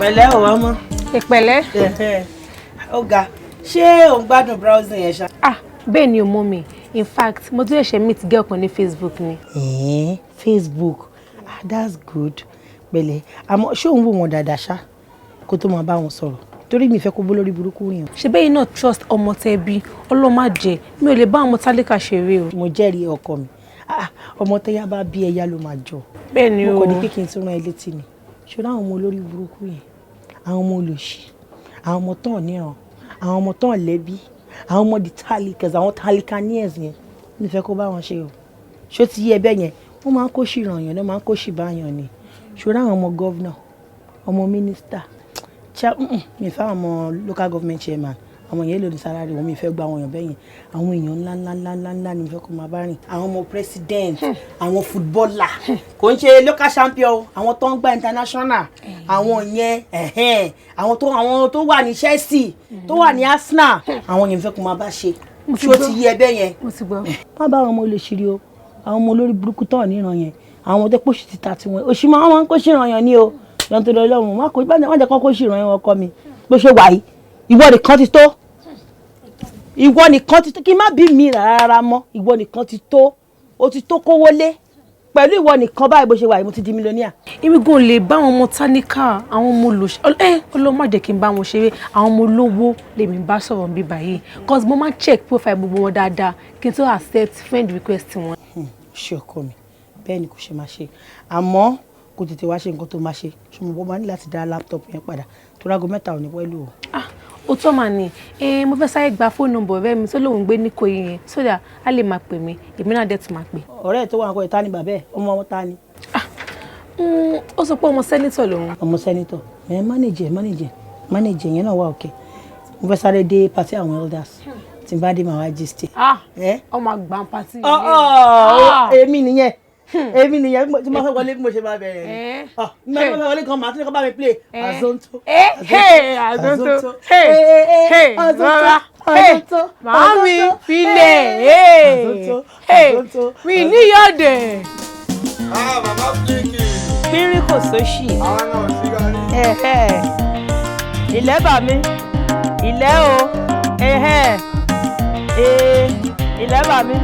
Pẹ̀lẹ́ o, ọmọ. Ìpẹ̀lẹ́. Ó ga, ṣé ò ń gbádùn browsing yẹn ṣá? Ah, bẹ́ẹ̀ ni o, mummy. In fact, mo tún ṣẹ̀ṣẹ̀ meet girl kan ní Facebook ni. Ẹ̀ẹ́n, Facebook. Ah, that's good. Pẹ̀lẹ́, àmọ́ ṣé òun wò wọ́n dáadáa ṣá kó tó máa bá wọn sọ̀rọ̀? Torí mi fẹ́ kó bó lórí burúkú yẹn. Ṣe bẹ́ẹ̀ náà trust ọmọ tẹ bí ọlọ́mà jẹ́, mi ò lè bá ọmọ tálíkà ṣeré o. Mo jẹ́rìí ọkọ mi. Ah, ọmọ tẹ́yà bá bí ẹyá ló máa jọ. Bẹ́ẹ̀ ni o. Mo kàn ní pé kí n tún rán ẹ létí ni. Ṣé àwọn ọmọ olórí burúkú yẹn, àwọn ọmọ olòṣì, àwọn ọmọ tán níran, àwọn ọmọ tán lẹ́bí, àwọn ọmọ the talikas, àwọn talikanians yẹn, mi fẹ́ kó bá wọn ṣe o. Ṣó ti yé ẹ bẹ́ẹ̀ yẹn? Wọ́n máa ń kó sí ìrànyàn náà, máa ń kó sí báyàn ni. Ṣé àwọn ọmọ governor, ọmọ minister, mi fẹ́ àwọn ọmọ local government chairman, àwọn yẹn lò ní salary wọn, mi fẹ́ gba àwọn èèyàn bẹ́ẹ̀ yẹn. Àwọn èèyàn ńlá ńlá ńlá ńlá ńlá ni mi fẹ́ kó máa bá rìn. Àwọn ọmọ president, àwọn footballer, kò ń ṣe local champion, àwọn tó ń gba international, àwọn yẹn, àwọn tó wà ní Chelsea, tó wà ní Arsenal, àwọn yẹn mi fẹ́ kó máa bá ṣe. Ṣé o ti yé ẹ bẹ́ẹ̀ yẹn? Mo ti gbọ́. Má bá àwọn ọmọ olóṣèlú o, àwọn ọmọ olórí burúkú tán níran yẹn, àwọn ọmọ tó pòṣì títa tiwọn òṣì máa ń kó sí ìrànyàn ní o. Lọ́n tó lọ lọ́rùn, má kó má jẹ́ kó kó sí ìrànyàn. Ọkọ mi, bó ṣe wà yìí, ìwọ nìkan ti tó, ìwọ nìkan ti tó. Kí n má bí mi rárá mọ́, ìwọ nìkan ti tó, o ti tó kówó lé pẹ̀lú ìwọ nìkan báyìí. Bó ṣe wà yìí, mo ti di millionaire. Èmi gan lè bá àwọn ọmọ táníkà, àwọn ọmọ olóṣì ẹ, Ọlọ́run má jẹ́ kí n bá wọn ṣeré. Àwọn ọmọ olówó lèmi bá sọ̀rọ̀ bí báyìí, cause mo máa ń check profile gbogbo wọn dáadáa kí n tó accept friend request wọn. Ṣé ọkọ mi, bẹ́ẹ̀ ni kò ṣe máa ṣe, àmọ́ kò tètè wá ṣe nǹkan tó máa ṣe. Ṣùgbọ́n mo máa ní láti dá laptop yẹn padà tó rágo 3 ò ní pẹ́lú o. Ah, ó tọ́ mà ní. Mo fẹ́ sáré gba phone number ọ̀rẹ́ mi tó lóun gbé ní Ìkòyí yẹn, so that a lè máa pè mí, èmi náà dẹ̀ tún máa pè. Ọ̀rẹ́ ẹ̀ tó wà nǹkan ìta ni bàbá ẹ̀, ọmọ wọn ta ni? Ó sọ pé ọmọ senator lòun. Ọmọ senator ẹ, manage manage manage yẹn náà wà òkè. Mo fẹ́ sáré dé party àwọn elders, tí n bá dé, màá wá gist. Ah, ọmọ àgbà party. Ọ èmi nìyẹn, èmi nìyẹn. Tí mo fẹ́ wọlé, bí mo ṣe máa bẹ̀rẹ̀ ni mo fẹ́ wọlé kan, màá tún ní kó bá mi play azonto. Azonto, rọra màámi filẹ̀ mi níyọ̀dẹ̀. Ah, bàbá Fílíkì. Pírí kò sóṣì. Àwọn náà sí gàrí. Ilẹ̀ bà mí, ilẹ̀ o, ilẹ̀ bà mí.